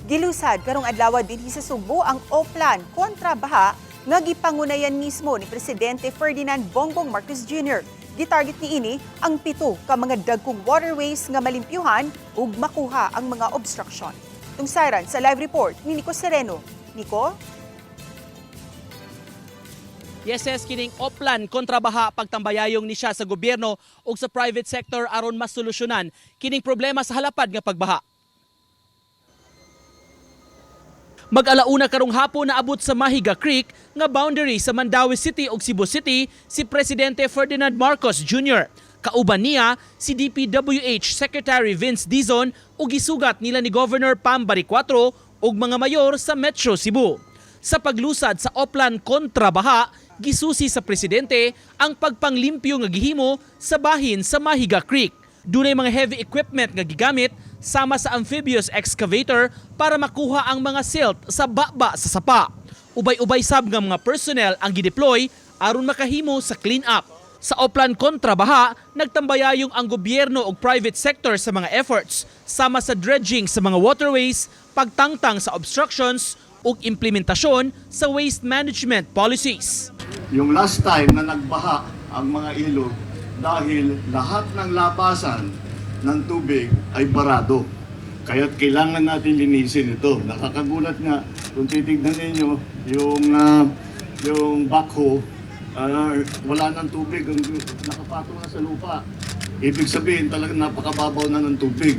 Gilusad karong adlaw dinhi sa Sugbo ang Oplan kontra baha nga gipangunayan mismo ni Presidente Ferdinand Bongbong Marcos Jr. Gitarget niini ang 7 ka mga dagkong waterways nga malimpyuhan ug makuha ang mga obstruction. Tungsaran sa live report ni Nico Sereno. Nico? Yes, kining Oplan kontra baha pagtambayayong ni siya sa gobyerno ug sa private sector aron masolusyonan kining problema sa halapad nga pagbaha. Mag-alauna karong hapon naabot sa Mahiga Creek nga boundary sa Mandaue City ug Cebu City si Presidente Ferdinand Marcos Jr. Kauban niya si DPWH Secretary Vince Dizon ug gisugat nila ni Governor Pam Baricuatro ug mga mayor sa Metro Cebu. Sa paglusad sa Oplan kontra baha, gisusi sa presidente ang pagpanglimpyo nga gihimo sa bahin sa Mahiga Creek. Dunay mga heavy equipment nga gigamit sama sa amphibious excavator para makuha ang mga silt sa baba sa sapa. Ubay-ubay sab nga mga personnel ang gideploy aron makahimo sa clean up. Sa Oplan kontra baha, nagtambayayong ang gobyerno ug private sector sa mga efforts sama sa dredging sa mga waterways, pagtangtang sa obstructions ug implementasyon sa waste management policies. Yung last time na nagbaha ang mga ilog dahil lahat ng labasan ng tubig ay barado. Kaya't kailangan natin linisin ito. Nakakagulat nga kung titignan ninyo yung backhoe, wala ng tubig, nakapatong na sa lupa. Ibig sabihin, talagang napakababaw na ng tubig.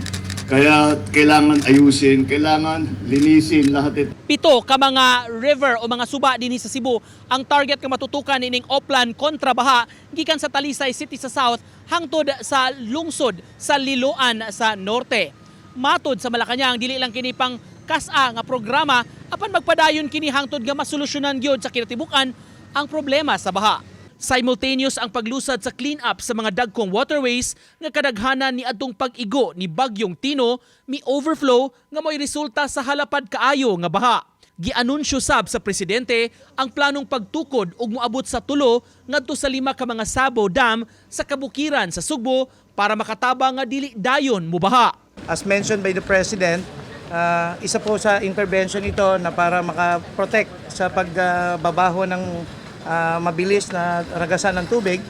Kaya kailangan ayusin, kailangan linisin lahat ito. 7 ka mga river o mga suba dinhi sa Cebu ang target nga matutukan ining Oplan kontra baha gikan sa Talisay City sa south hangtod sa lungsod sa Liloan sa norte. Matod sa Malacañang, dili lang kini pang kas-a nga programa apan magpadayon kini hangtod nga masolusyonan gyud sa kinatibuk-an ang problema sa baha. Simultaneous ang paglusad sa clean-up sa mga dagkong waterways nga kadaghanan ni adtong pag-igo ni Bagyong Tino mi overflow nga mo'y resulta sa halapad kaayo nga baha. Gianunsyo sab sa presidente ang planong pagtukod ug moabot sa 3 ngadto sa 5 ka mga sabo dam sa kabukiran sa Sugbo para makataba nga dili dayon mubaha. As mentioned by the President, isa po sa intervention ito na para makaprotect sa pagbabaho ng mabilis na ragasan ng tubig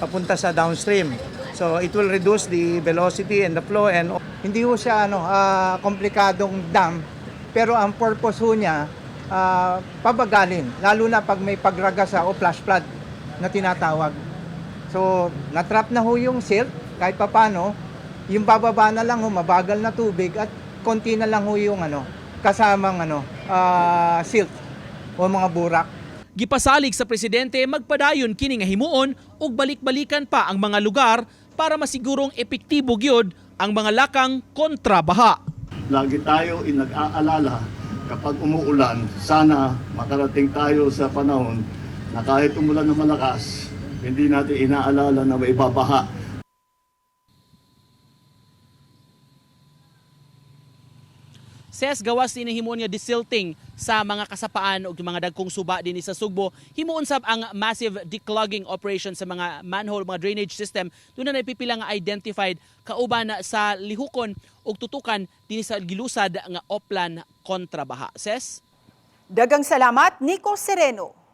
papunta sa downstream. So it will reduce the velocity and the flow, and hindi ho siya komplikadong dam, pero ang purpose ho niya, pabagalin, lalo na pag may pagragasa o flash flood na tinatawag. So natrap na ho yung silt kahit papano, yung bababa na lang ho, mabagal na tubig at konti na lang ho yung kasamang silt o mga burak. Gipasalig sa presidente magpadayon kini nga himuon ug balik-balikan pa ang mga lugar para masigurong epektibo gyud ang mga lakang kontra baha. Lagi tayo nag-aalala kapag umuulan, sana makarating tayo sa panahon na kahit umulan ng malakas, hindi natin inaalala na may babaha. Ses, gawas ni himuon nga desilting sa mga kasapaan ug mga dagkong suba dinhi sa Sugbo. Himuon sab ang massive declogging operation sa mga manhole, mga drainage system. Doon na naipipila nga identified kauban sa lihukon ug tutukan dinhi sa gilusad nga Oplan kontra baha. Ses? Dagang salamat, Nico Sereno.